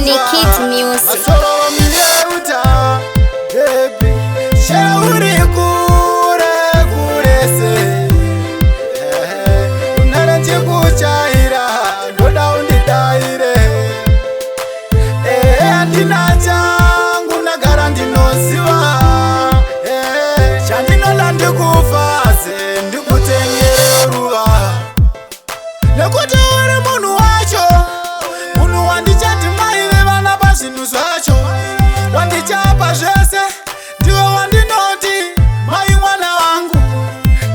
Onikit Music. Masoro miyeuta baby, shauri kure kurese, unara ndikuchaira, ndoda undidaire. Handina changu, ndagara ndinoziva. Chandinoda ndikufaze, ndikutengere ruva, nekuti uri munhu wacho, munhu wandichati mai vevana pazvinhu zvacho, wandichapa zvese, ndiwe wandinoti mai mwana wangu.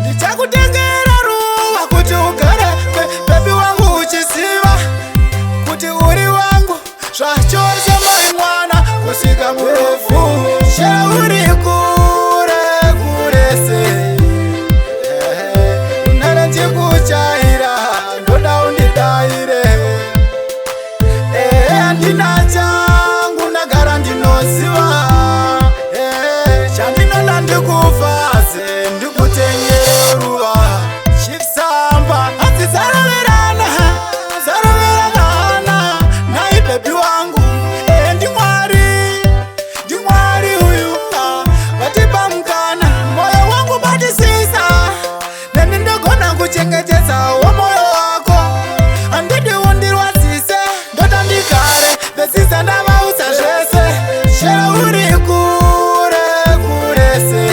Ndichakutengera ruva kuti ugare baby wangu, uchiziva kuti uri wangu zvachose, mai mwana, kusvika murufu. Shauri kure kurese, unara ndikuchaira, ndoda undidaire. Handina changu, ndagara ndinoziva. Chandinoda ndikufaze, ndikutengere ruva. Chisamba hanzi dzaroverana, dzaroverana nai baby wangu. Ndimwari, ndimwari uyu, ah, vatipa mukana. Moyo wangu batisisa, neni ndogona kuchengetedza wo moyo wako. Handidi undirwadzise, ndoda ndigare vedzidza, ndavaudza zvese. Chero uri kure kurese,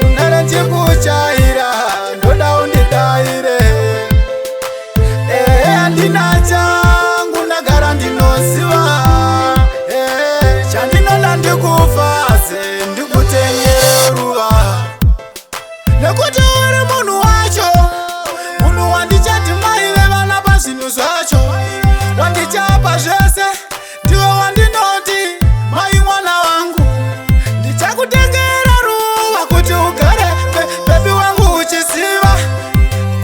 unara ndikuchaira, ndoda undidaire. Handina changu, ndagara ndinoziva. Chandinoda ndikufaze, ndikutengere ruva, nekuti uri munhu wacho, munhu wandichati mai vevana pazvinhu zvacho, wandichapa zvese, ndiwe wandinoti mai mwana wangu. Ndichakutengera ruva kuti ugare baby wangu, uchiziva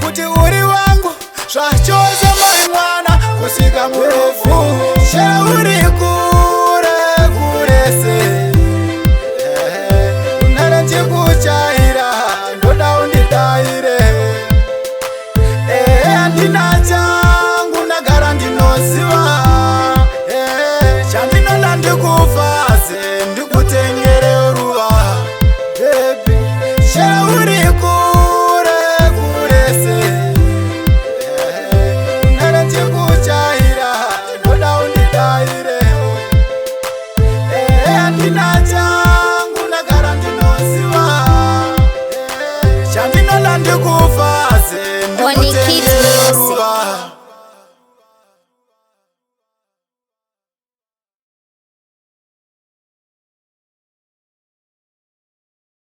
kuti uri wangu zvachose, mai mwana, kusvika murufu. Shauri kure kurese, unara ndikuchaira, ndoda undidaire. Handina changu, ndagara ndinoziva. Chandinoda ndikufaze, ndikutengere ruva, baby. Shauri kure kurese, unara ndikuchaira, ndoda undidaire. Handina changu, ndagara ndinoziva. Chandinoda ndikufaze, Onikit ndikutengere Music. ruva.